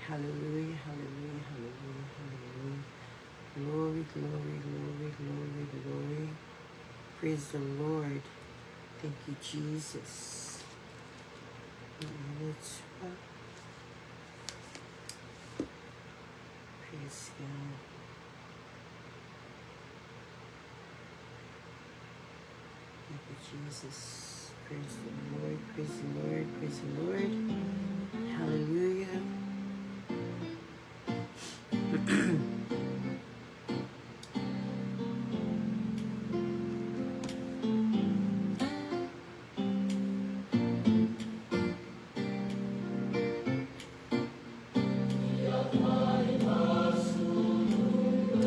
Hallelujah, hallelujah, hallelujah, hallelujah. Glory, glory, glory, glory, glory. Praise the Lord. Thank you, Jesus. Praise God. Thank you, Jesus. Praise the Lord. Praise the Lord. Praise the Lord. Hallelujah.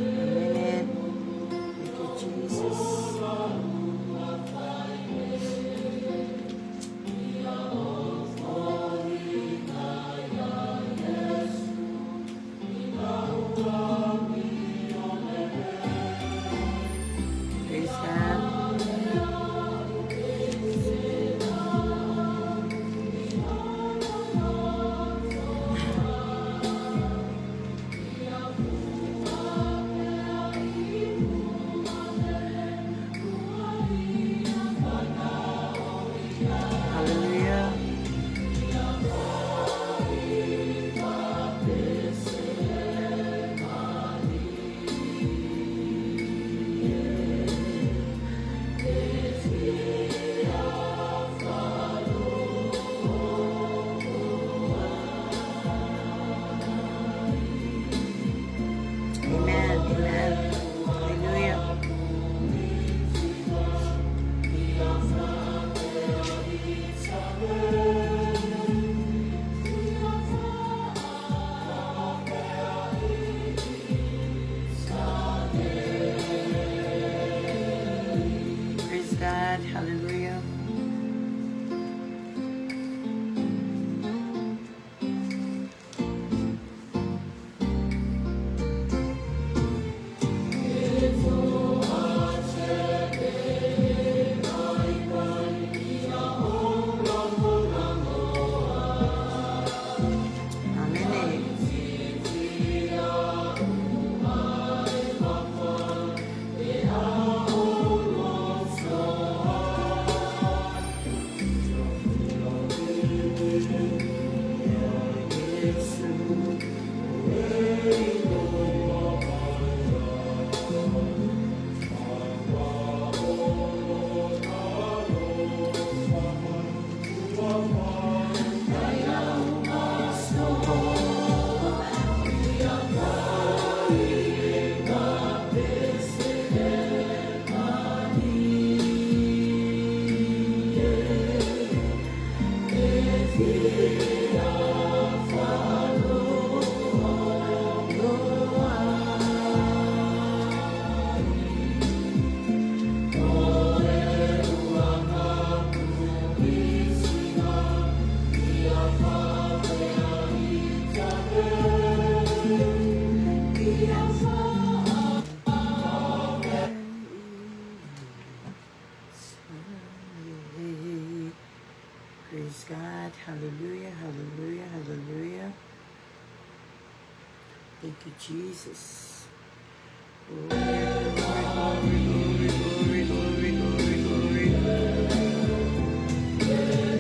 A minute. Thank you, Jesus. Praise God. Hallelujah. Amen. Amen. Hallelujah. Praise God. Hallelujah. Amen. Praise God. Hallelujah. Hallelujah. Hallelujah. Thank you, Jesus. Glory, glory, glory, glory, glory, glory, glory. Hallelujah.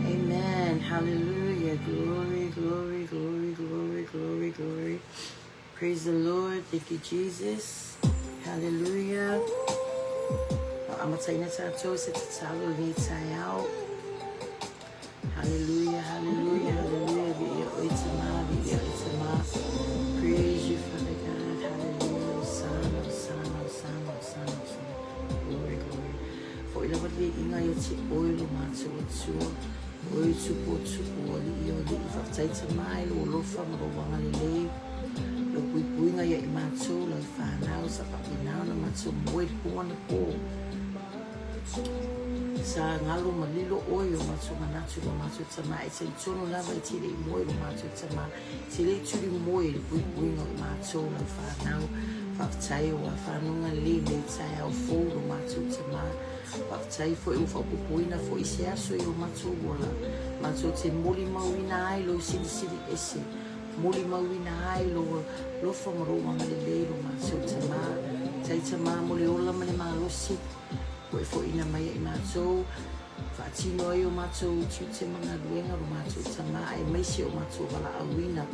Amen. Hallelujah. Glory, glory, glory, glory, glory, glory. Praise the Lord. Thank you, Jesus. Hallelujah. Amataina tatou se tatalo i lenei taeao. Hallelujah, hallelujah, hallelujah. Viia oe Tama, viia oe Tama. Praise you, Father God. Hallelujah. Hosanna, Hosanna, Hosanna, Hosanna, Hosanna. Glory, glory. Foʻi lava le viiga ia te oe lo matou Atua. Oe o Tupu o Tupu, o Alii o Alii. Faafetai Tama i lou alofa ma lou agalelei. Lau puipuiga ia i matou, lau fanau, sa faapena ona matou moe i le po anapo. Sa galo ma lilo oe i o matou manatu i lo matou tama, e talitonu lava e te le i moe i lo matou tama, e te le i tuli moe i le puipuiga o matou lau fanau. Faafetai ua fanuga lelei lenei taeao fou lo matou tama. Faafetai foi ua faaopoopoina foi se aso i o matou ola, matou te molimauina ai lou silisili ese, molimauina ai lou alofa ma lou agalelei lo matou Tama. Tai Tama mo le ola ma le malosi ua e foʻina mai ia i matou, faatino ai o matou tiute ma galuega lo matou Tama aemaise o matou valaauina.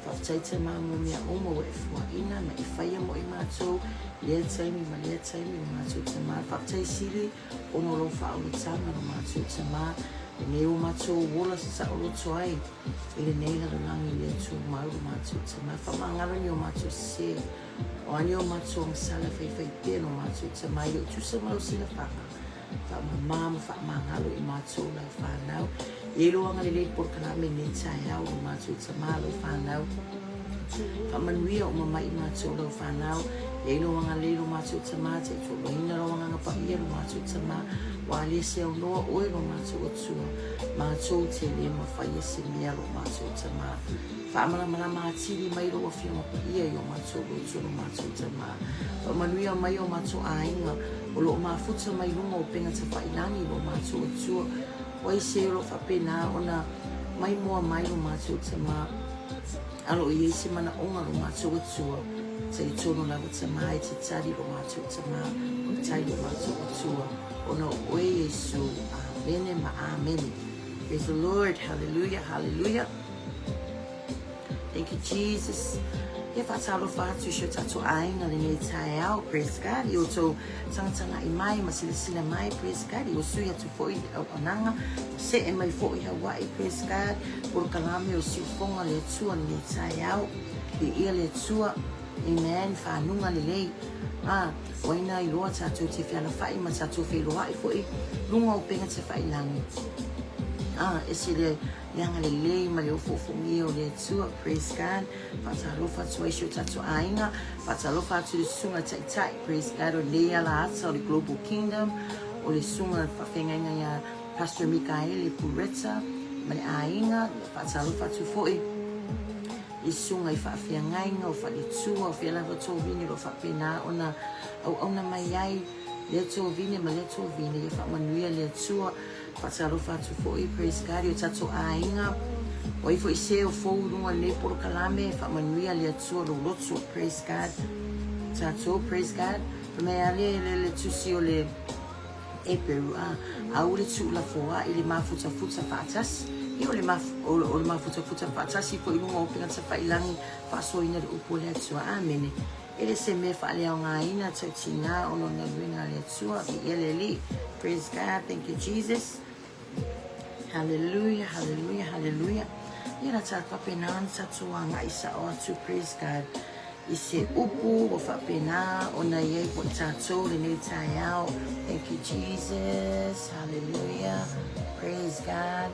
Faafetai Tama mo mea uma ua e fuaina ma e faia mo i matou lea taimi ma lea taimi lo matou Tama. Faafetai sili ona o lou faaolataga lo matou Tama, lenei ua matou ola sasaoloto ai i lenei lalolagi le tumau lo matou Tama. Faamagalo ni o matou sese, o a ni o matou agasala faifaipea lo matou Tama, e le o tusa ma lau silafaga, faamama ma faamagalo i matou lau fanau. E i ai lou agalelei i le polokalame i lenei taeao lo matou Tama, lau fanau. Faamanuia uma mai i matou lau fanau. E i ai lou agalelei lo matou Tama, taitualuaina lou Agaga Paia lo matou Tama, ua le se aunoa oe lo matou Atua, matou te le mafaia se mea lo matou Tama. Faamalamalama atili mai lou Afioga Paia i o matou loto lo matou Tama. Faamanuia mai o matou aiga o lo o mafuta mai luga o upega tafailagi lo matou Atua. O ai se o lo o faapena ona maimoa mai lo matou Tama, a o lo o i ai se manaoga lo matou Atua, talitonu lava Tama e te tali lo matou Tama, faafetai lo matou Atua, ona o oe Iesu. Amene ma Amene. Praise the Lord. Hallelujah. Hallelujah. Thank you, Jesus. Ia faatalofa atu i si o tatou aiga lenei taeao, praise God, i outou tagatagai mai ma silasila mai, praise God, i ua sui atu foi i le auaunaga, ua see mai foi i Hawaii, praise God, polokalame o siufoga le Atua lenei taeao, viia le Atua, amen, fanuga lelei, a, o ai na iloa tatou te fealafai ma tatou feiloai foi luga o upega tafailagi, a, ese le Le agalelei ma le ofoofogia o le Atua, praise God. Faatalofa atu ai si o tatou aiga, faatalofa atu i le susuga taitai, praise God, o lenei ala ata o le Global Kingdom, o le susuga faafeagaiga ia Pastor Mikaele Pureta ma le aiga. Faatalofa atu foi i susuga i faafeagaiga o faletua, o fea lava tovine o lo o faapena ona auauna mai ai lea tovine ma lea tovine, ia faamanuia le Atua. Faatalofa atu foi, praise God, i o tatou aiga. O ai foi se o fou i luga o lenei polokalame, faamanuia le Atua lou loto, praise God. Tatou, praise God. Fai mai a le, le, le tusi o le Eperu, a, aua le tuulafoai le mafutafuta faatasi. Ia o le, maf, o, o le mafutafuta faatasi foi i luga o upega tafailagi, faasoaina le upu a le Atua. Amene. E le se mea faaleaogaina tautiga ona o le galuega a le Atua. Viia le Alii. Praise God. Thank you, Jesus. Hallelujah, hallelujah, hallelujah. Ia la ta faapena ona tatou agai sao atu, praise God, i se upu ua faapena ona i ai po i tatou lenei taeao. Thank you, Jesus. Hallelujah. Praise God.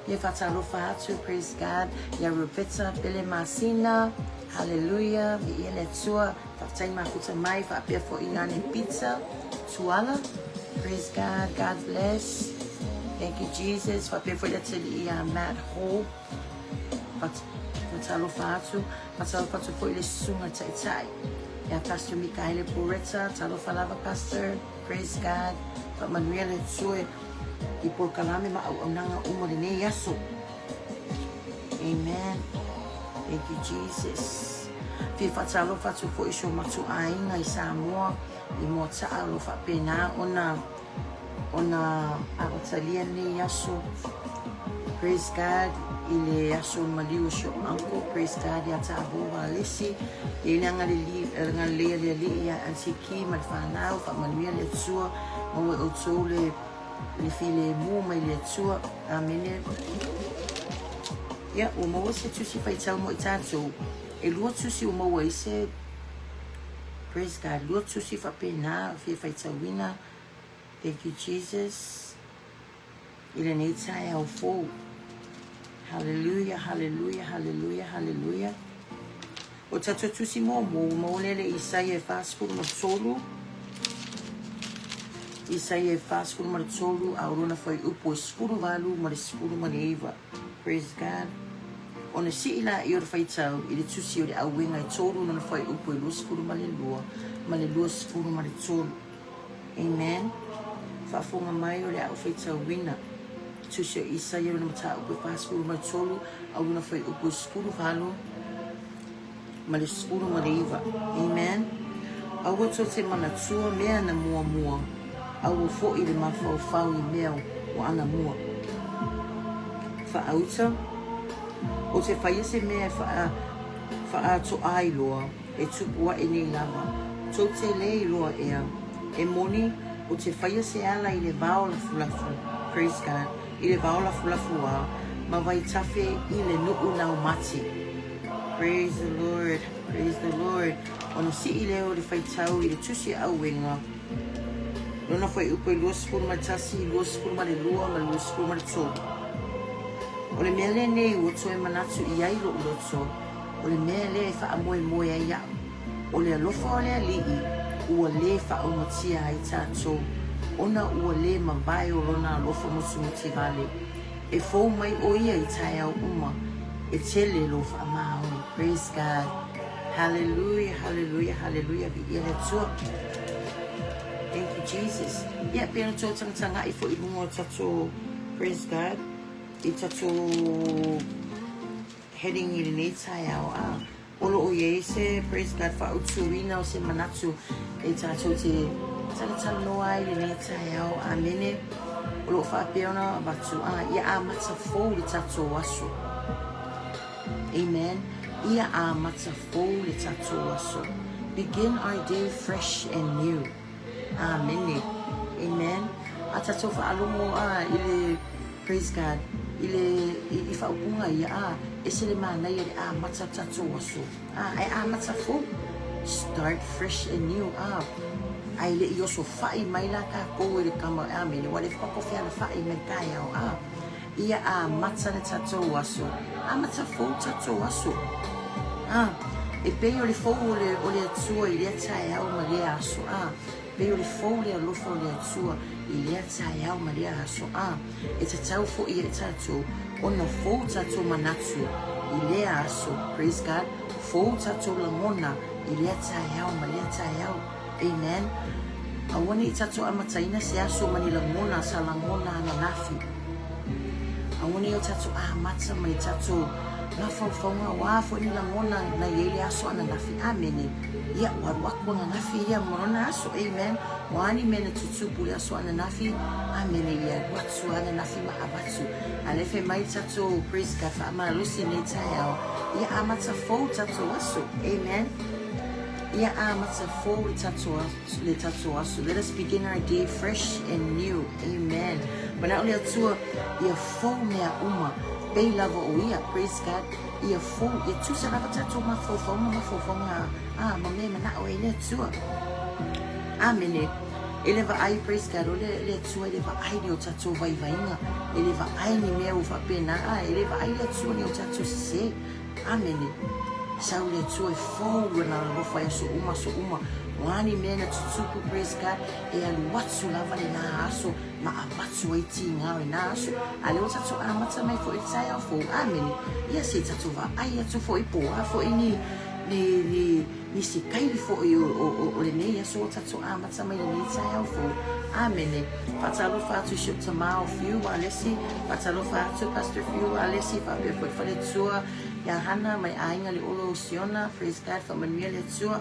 Ia faatalofa atu, praise God, ia Roberta Pele Masina. Hallelujah, viia le Atua, faafetai mafuta mai, faapea foi i Ane Pizza, Tuala, praise God, God bless, thank you Jesus, faapea foi le atalii ia Matt Hall, faatalofa atu, faatalofa atu foi le susuga taitai, ia Pastor Mikaele Pureta, talofa lava Pastor, praise God, faamanuia le Atua i polokalame ma auaunaga uma lenei aso. Amen. Thank you, Jesus. Fia faatalofa atu foi i si o matou aiga i Samoa, i Moataa o lo o faapena ona ona amatalia lenei aso. Praise God. i le aso maliu o si ou uncle, praise God, ia Tavō Alesi. Ia i le agalelei a le Alii ia Aunty Ki ma le whanau, faamanuia le Atua, maua e outou le le filemu mai le Atua. Amene. Ia, ua maua se tusi faitau mo i tatou. E lua tusi ua maua ai se Praise God. Lua tusi faapena fia faitauina. Thank you Jesus. I lenei taeao fou. Hallelujah, hallelujah, hallelujah, hallelujah. O tatou tusi muamua ua maua lea le Isaia e 43. Isaia e 43 a o lona fuaiupu e 18 ma le 19. Praise God. Ona sii laia o le faitau i le tusi o le Auega e 3 lona fuaiupu e 22 ma le 23. Amen. Faafofoga mai o le a ou faitauina. Tusi o Isaia lona mataupu e 43 a o lona fuaiupu e 18 ma le 19. Amen. Aua tou te manatua mea na muamua, aua foi le mafaufau i mea ua anamua. Faauta, Ou te faia se mea e faaatoa ai loa, e tupu aʻe nei lava. Tou te lē iloa ea, e moni, ou te faia se ala i le vao lafulafu, praise God, i le vao lafulafuā, ma vaitafe i le nuu laumate. Praise the Lord, praise the Lord. Ona sii lea o le faitau i le tusi a Auega, lona fuaiupu e 21, 22 ma le 23. O le mea lenei ua toe manatu i ai loʻu loto, o le mea lea e faamoemoe ai aʻu, o le alofa o le Alii ua lē faaaumatia ai tatou, ona ua lē mavae o lona alofa motumotivale. E fou mai ʻo ia i taeao uma, e tele lou faamaoni. Praise God. Hallelujah, hallelujah, hallelujah. Viia le Atua. Thank you, Jesus. Ia, pei ona tou tagatagai foi i luga o tatou, praise God, i tatou heading i lenei taeao, a o lo o i ai se, praise God, faautuina o se manatu e tatou te talatalanoa ai lenei taeao. Amene. O lo o faapea ona avatu, a ia amata fou le tatou aso. Amen. Ia amata fou le tatou aso. Begin our day fresh and new. Amene. Amen. A tatou faalogo a i le, praise God, i le i faaupuga ia, a ese le manaia le amata o tatou aso. A e amata fou. Start fresh and new. A ae le i osofai mai la tatou e le kama, amene, ua le faatofe alafai mai taeao, a ia amata le tatou aso, amata fou tatou aso. A e pei o le fou o le, o le Atua i lea taeao ma lea aso. A pei o le fou le alofa o le Atua i lea taeao ma lea aso. A e tatau foi ia i tatou ona fou tatou manatu i lea aso. Praise God. Fou tatou lagona i lea taeao ma lea taeao. Amen. Aua ne i tatou amataina se aso ma ni lagona sa lagona ananafi. Aua ne i o tatou amata ma ni tatou mafaufauga auā foi ni lagona na i ai le aso ananafi. Amene. Ia, ua alu aku ananafi ia ma lona aso. Amen. O a ni mea na tutupu i le aso ananafi, amene, ia alu atu ananafi ma avatu. A lea fai mai tatou, praise God, faamalosi nei taeao, ia amata fou tatou aso. Amen. Ia amata fou le tatou le tatou aso. Let us begin our day fresh and new. Amen. Manao le Atua ia fou mea uma. Pei lava o ia, praise God, ia fou, ia tusa lava tatou mafaufauga, mafaufauga a ma mea manao ai le Atua. Amene. E le vaai, praise God, o le, le Atua e le vaai ni o tatou vaivaiga, e le vaai ni mea ua faapena, a e le vaai le Atua ni o tatou sese. Amene. Sau le Atua e fou lona alofa i aso uma, aso uma. O a ni mea na tutupu, praise God, e alu atu lava lenā aso ma avatu ai tigā o lenā aso. A lea ua tatou amata mai foi i le taeao fou. Amene. Ia se i tatou vaai atu foi po o a foi ni, ni, ni, nisi kaili foi o, o, o, o lenei aso ua tatou amata mai lenei taeao fou. Amene. Faatalofa atu i si ou tamā o Fiu Alesi, faatalofa atu Pastor Fiu Alesi, faapea foi le faletua ia Hana mai Aiga le Olo o Siona. Praise God, faamanuia le Atua.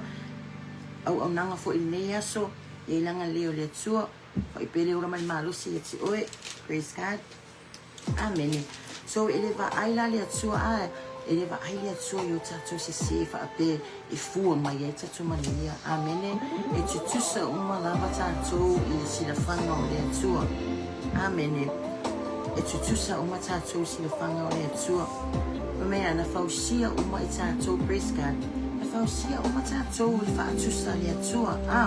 Auaunaga foi i lenei aso, ia i le agalelei o le Atua. Faipele ola mai le malosi ia te oe. Praise God. Amene. So e le vaai la le Atua a e le vaai le Atua i o tatou sesē faapea e fua mai ai tatou manuia. Amene. E tutusa uma lava tatou i le silafaga o le Atua. Amene. E tutusa uma tatou i silafaga o le Atua. Fai mai a na fausia uma i tatou, praise God. Na fausia uma tatou i le faatusa a le Atua. A.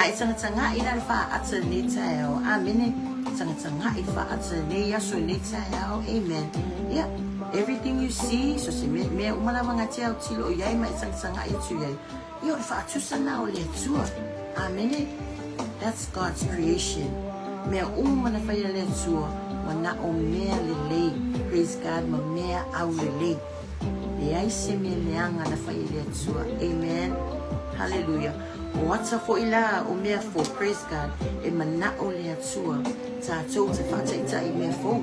A e tagatagai la i le faaata i lenei taeao. Amene. Tagatagai i le faaata i lenei aso i lenei taeao. Amen. Ia, everything you see, so se mea, mea uma lava na te autilo i ai ma e tagatagai atu i ai, ia o le faatusa na o le Atua. Amene. That's God's creation. Mea uma na fai a le Atua, ua na o mea lelei. Praise God, ma mea aulelei. Leai se mea leaga na fai e le Atua. Amen. Hallelujah. O ata foi la o mea fou, praise God, e manao le Atua tatou te faataitai i mea fou.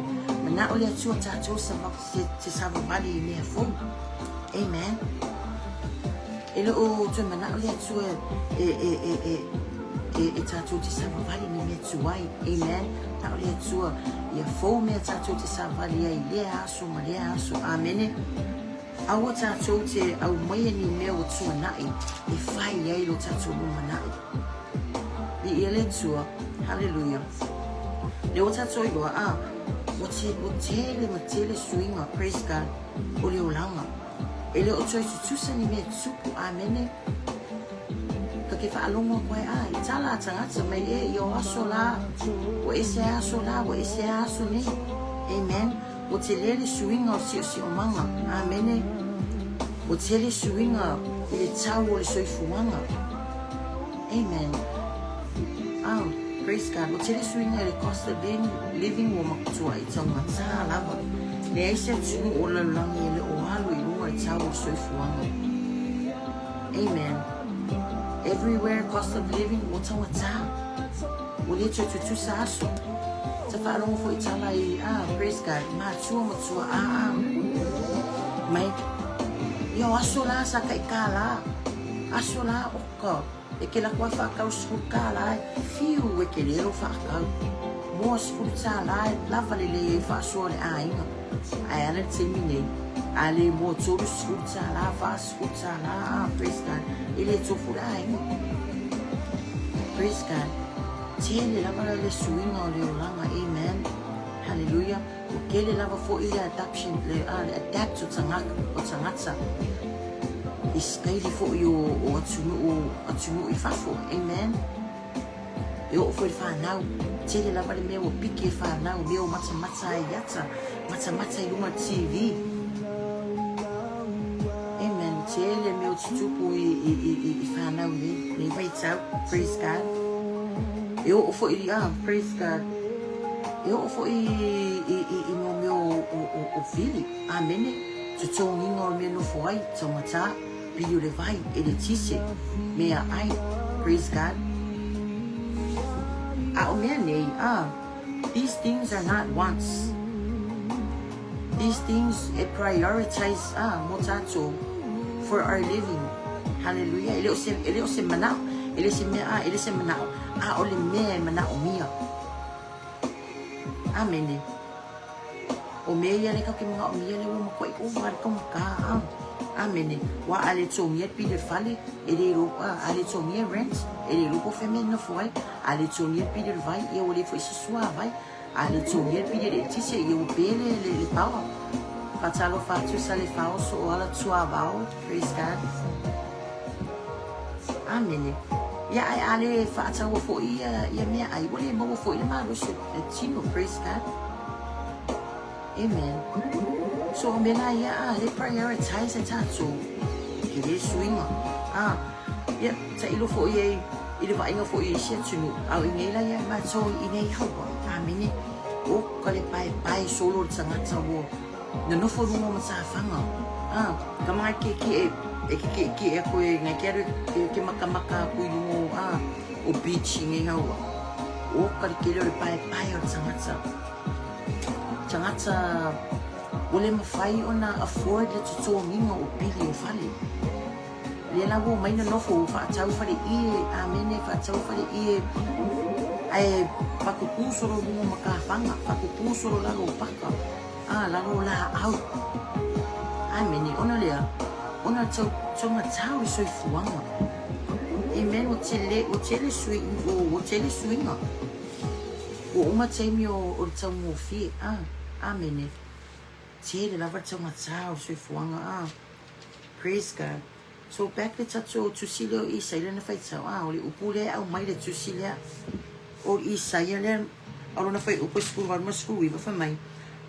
Manao le Atua tatou te savavali i mea fou. Amen. E le o toe manao le Atua e, e, e, e, e, e tatou te savavali ni mea tuai. Amen. Manao le Atua ia fou mea tatou te savavali ai lea aso ma lea aso. Amene. Aua tatou te aumaia ni mea ua tuanai e fai ai lo tatou lumanai. Viia le Atua. Haleluia. Lea ua tatou iloa, a, ua te, ua tele ma tele suiga, praise God, o le olaga. E le o toe tutusa ni mea tupu, amene. Ka ke faalogo aku ai, a, i tala a tagata mai e, i o aso la, ua ese aso la, ua ese aso nei. Amen. Ua tele le suiga o le siosiomaga. Amene. Ua tele suiga i le tau o le soifuaga. Amen. Oh, praise God. Ua tele suiga i le cost of living ua matuai taugata lava. Leai se atunuu o le lalolagi e le o alu i luga le tau o le soifuaga. Amen. Everywhere cost of living ua taugata. Ua le toe tutusa aso. Sa faalogo foi tala i, ah, praise God, matua ma tuaa mai. Ia o aso la sa kai kālā. Aso la oka. E ke lako ai whaakau sefulu kālā e fiu e ke lero whaakau. Moa sefulu tālā e lava le lei ai whaasoa le āinga. Ae ana le taimi nei. A le moa 30 tālā, 40 tālā, ah, praise God, e le tofu le āinga. Praise God. Tele lava la le suiga o le olaga, amen. Hallelujah. Ua tele lava foi le adaption, le, ah, le adapt o tagata, o tagata i sikaili foi o, o atunuu, atunuu i fafo, amen. E oo foi i le fanau, tele lava le mea ua piki e fanau, mea ua matamata ai i ata, matamata i luga o le TV. Amen. Tele mea o tutupu i, i, i, i, i fanau i lenei vaitau. Praise God. E oo foi i, ah, praise God. E oo foi i, i, i, i mea mea o, o, o, o vili. Amene. Totogiga o le mea nofo ai, taugata, pili o le vai, eletise, mea ai. Praise God. A o mea nei, ah, these things are not wants. These things e prioritize ah, mo tatou for our living. Hallelujah. E le o se, e le o se manao, e le se mea, ah, e le se manao, a o le mea e manaomia. Amene. O mea ia le kau ke manaomia le ua matuai ova le taugata, ah. Amene. Ua a le togia le pili o le fale, e le iloa, ah, a le togia rent, e le iloa po o fea mea e nofo ai. A le togia le pili o le vai, ia ua le foi se suavai. A le togia le pili o le eletise, ia ua pe le, le, le power. Faatalofa atu sa le faaoso o ala tuavao. Praise God. Amene. Ia ae a le faataua foi ia, ia meaai, ua le maua foi le malosi o le tino. Praise God. Amen. So o mea la ia, a le prioritize e tatou, ke le suiga. A, ia, tailo foi ai i le vaaiga foi i isi atunuu, a o inei la ia matou i nei Hawaii. Amene. O ka le paepae solo le tagata ua nonofo i luga o matafaga. A, ka mai ke ki e, e ke ki ki e koe ngai ke aru e ke makamaka aku i luga o, a, o beach i nei Hawaii. O ka le kele o le paepae o le tagata. Tagata ua le mafai ona afford le totogiga o pili o fale. Lea la ua omai nonofo ua faatau faleie, amene, faatau faleie. Ae faatutu solo i luga o matafaga, faatutu solo lalo o paka, a, lalo o laau. Amene. Ona o le a? Ona o le taugatā o le soifuaga. Amen. Ua tele, ua tele sui, ua tele suiga. Ua uma taimi o, o le taugofie. A, amene. Tele lava le taugatā o le soifuaga. A, praise God. So back le tatou tusi lea o Isaia lea na faitau, a, o le upu lea e aumai le tusi lea o Isaia lea a lona fuaiupu e 18 ma le 19 fai mai,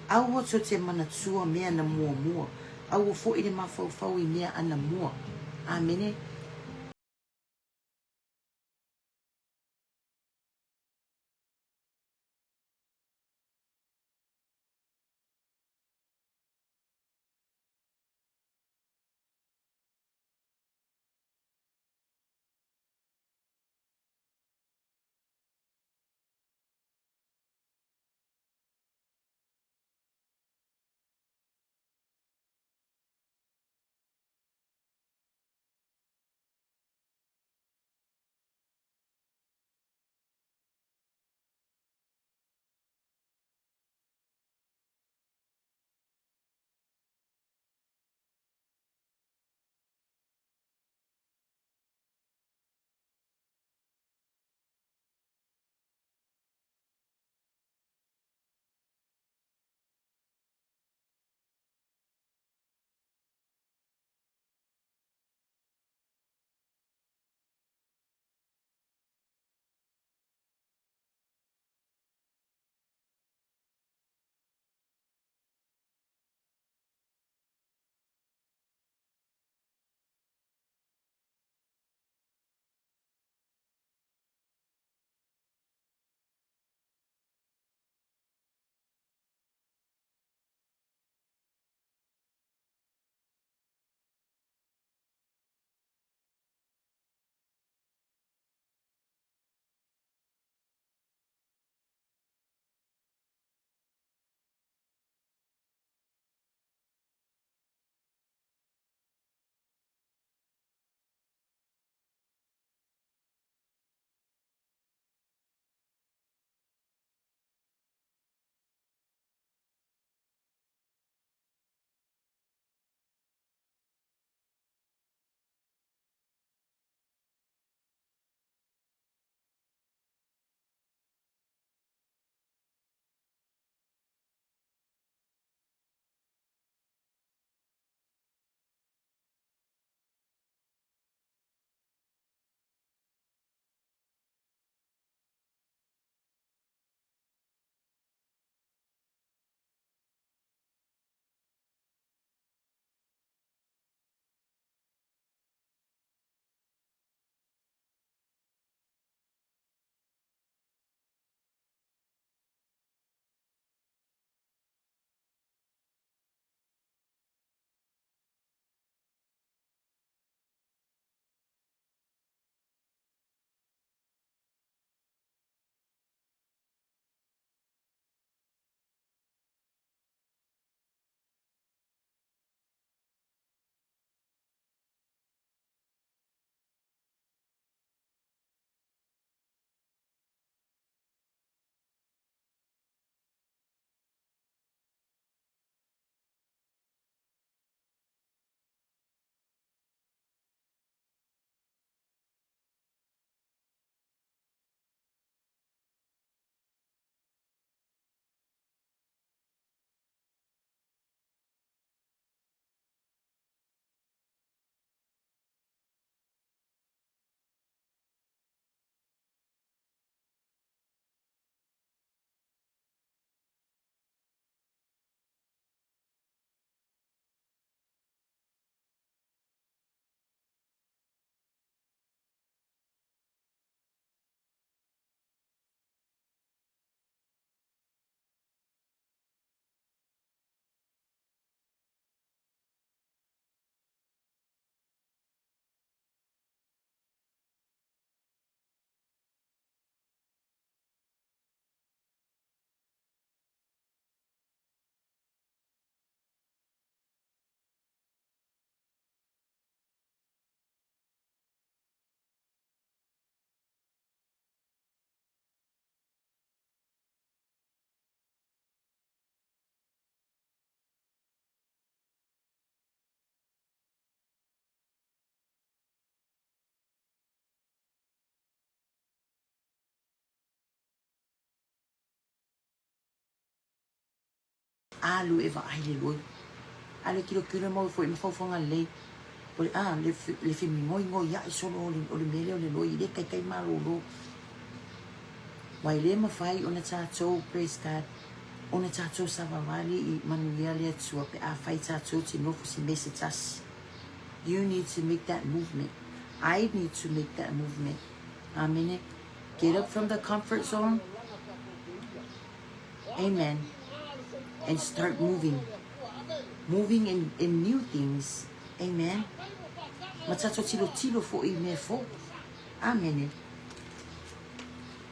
Aua tou te manatua mea na muamua, aua foi le mafaufau i mea anamua. Amene. Alu e vaai le loi. Alu e tilotilo ma foi ma faufauga lelei. O le, a, le, le femigoigoiaʻi solo o le, o le mea lea o le loi, e le taitai malōlō. Ua e le mafai ona tatou, praise God, ona tatou savavali i manuia le Atua pe afai tatou te nofo se mea se tasi. You need to make that movement. I need to make that movement. Amene. Get up from the comfort zone. Amen. And start moving. Moving in new things. Amen. Ma tatou tilotilo foʻi i mea fou. Amene.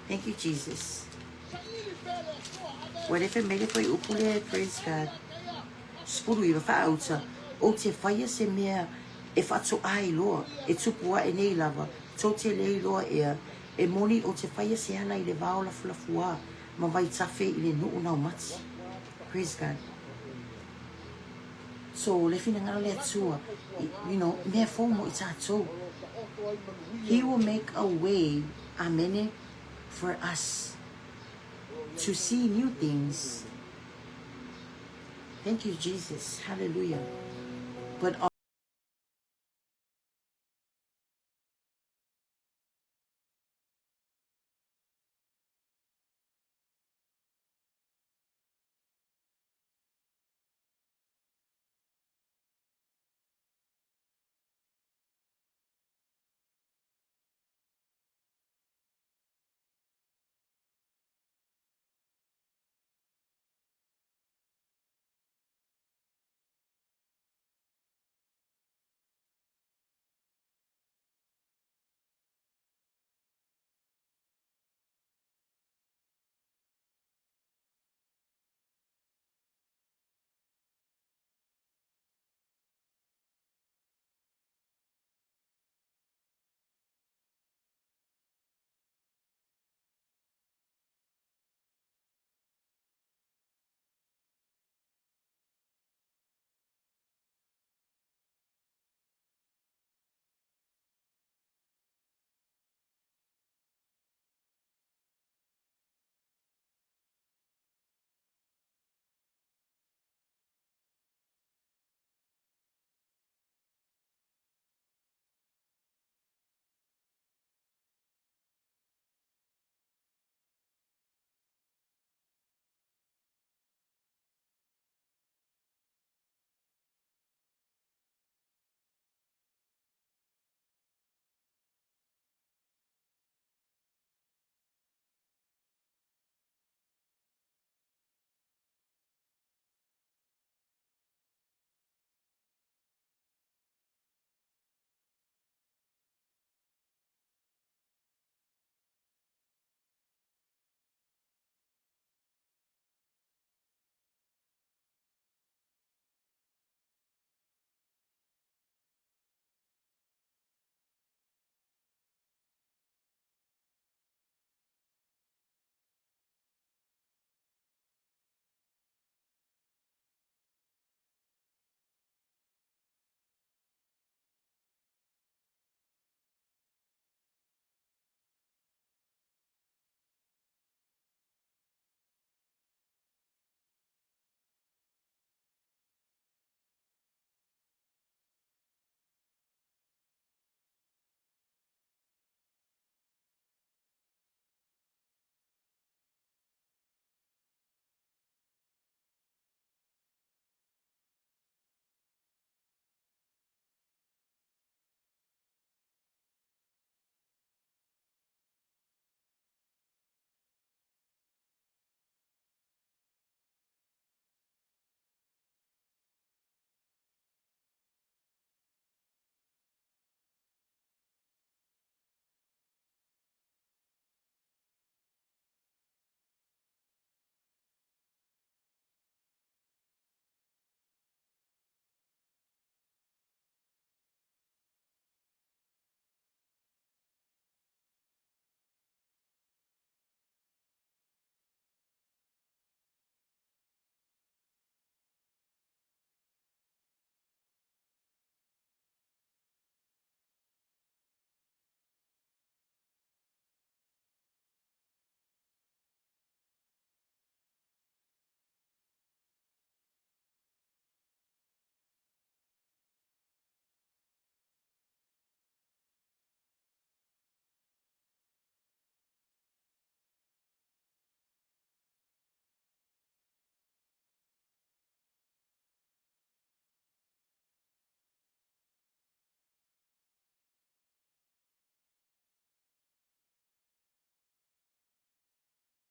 Thank you, Jesus. Ua le fai mai le fuaiupu lea, praise God. 19 faaauta, ou te faia se mea e faatoā iloa, e tupu aʻe nei lava, tou te le iloa ea, e moni ou te faia se ala i le vao lafulafuā ma vaitafe i le nuu naumati. Praise God. So, le finagalo le Atua, you know, mea fou mo i tatou. He will make a way, amene, for us to see new things. Thank you, Jesus. Hallelujah. But